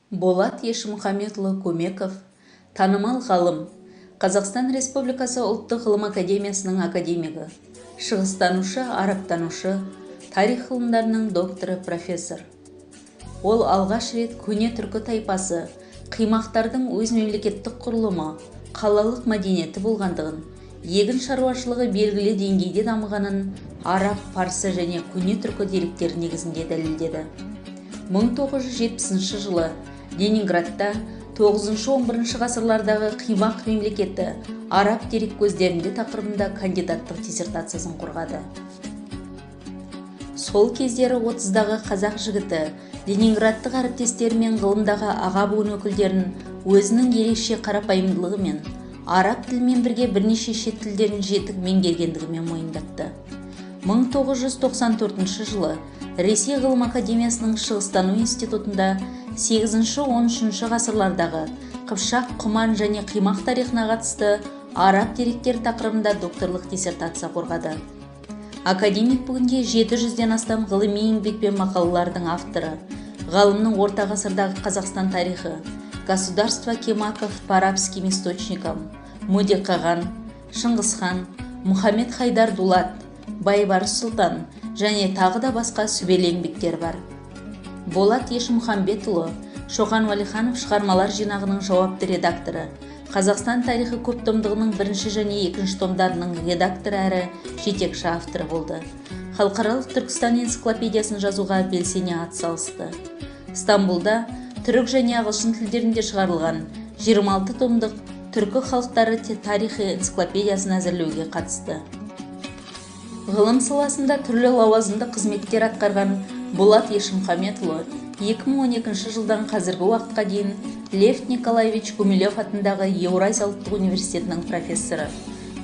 Болат Ешмұхаметұлы Көмеков – танымал ғалым, Қазақстан Республикасы Ұлттық ғылым академиясының академигі, шығыстанушы, арабтанушы, тарих ғылымдарының докторы, профессор. Ол алғаш рет көне түркі тайпасы қимақтардың өз мемлекеттік құрылымы, қалалық мәдениеті болғандығын, егін шаруашылығы белгілі деңгейде дамығанын араб, парсы және көне түркі деректері негізінде дәлелдеді. 1970 жылы Ленинградта 9-11 ғасырлардағы қимақ мемлекеті араб дереккөздерінде тақырыбында кандидаттық диссертациясын қорғады. Сол кездері 30-дағы қазақ жігіті ленинградтық әріптестері мен ғылымдағы аға буын өкілдерін өзінің ерекше қарапайымдылығымен, араб тілімен бірге бірнеше шет тілдерін жетік меңгергендігімен мойындатты. 1994 жылы Ресей ғылым академиясының Шығыстану институтында 8-13 ғасырлардағы қыпшақ, құман және қимақ тарихына қатысты араб деректері тақырыбында докторлық диссертация қорғады. Академик бүгінде 700-ден астам ғылыми еңбек пен мақалалардың авторы. Ғалымның «Орта ғасырдағы Қазақстан тарихы», «Государство кимаков по арабским источникам», «Мөде қаған», «Шыңғысхан», «Мұхаммед Хайдар Дулат», «Байбарыс сұлтан» және тағы да басқа сүбелі еңбектері бар. Болат Ешмұхамбетұлы Шоқан Уәлиханов шығармалар жинағының жауапты редакторы, «Қазақстан тарихы» көптомдығының бірінші және екінші томдарының редакторы әрі жетекші авторы болды. Халықаралық Түркістан энциклопедиясын жазуға белсене атсалысты. Стамбулда түрік және ағылшын тілдерінде шығарылған 26 томдық «Түркі халықтары тарихы» энциклопедиясын әзірлеуге қатысты. Ғылым саласында түрлі лауазымды қызметтер атқарған Болат Ешмұхаметұлы 2012 жылдан қазіргі уақытқа дейін Лев Николаевич Гумилев атындағы Еуразия ұлттық университетінің профессоры.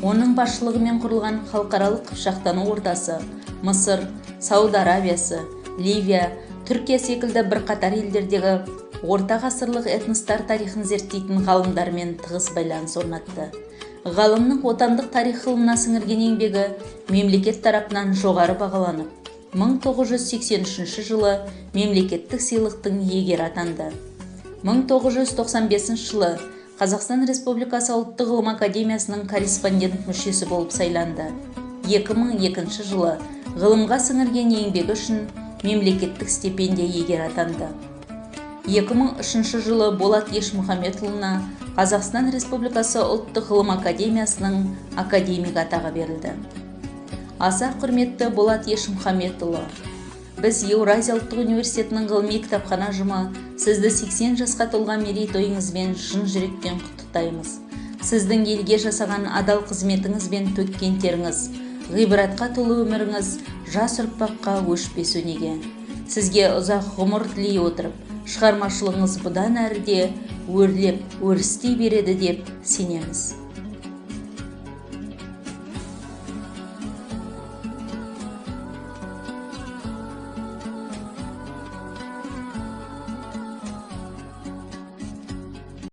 Оның басшылығымен құрылған Халықаралық қыпшақтану ортасы Мысыр, Сауд Арабиясы, Ливия, Түркия секілді бірқатар елдердегі орта ғасырлық этностар тарихын зерттейтін ғалымдармен тығыз байланыс орнатты. Ғалымның отандық тарих ғылымына сіңірген еңбегі мемлекет тарапынан жоғары бағаланып, 1983 жылы мемлекеттік сыйлықтың иегері атанды. 1995 жылы Қазақстан Республикасы Ұлттық ғылым академиясының корреспондент мүшесі болып сайланды. 2002 жылы ғылымға сіңірген еңбегі үшін мемлекеттік стипендия иегері атанды. 2003 жылы Болат Ешмұхаметұлына Қазақстан Республикасы Ұлттық ғылым академиясының академик атағы берілді. Аса құрметті Болат Ешмұхаметұлы, біз, Еуразия ұлттық университетінің ғылыми кітапхана ұжымы, сізді 80 жасқа толған мерейтойыңызбен шын жүректен құттықтаймыз. Сіздің елге жасаған адал қызметіңіз бен төккен теріңіз, ғибратқа толы өміріңіз жас ұрпаққа өшпес өнеге. Сізге ұзақ ғұмыр тілей отырып, шығармашылығыңыз бұдан әрі де өрлеп, өрістей береді деп сенеміз.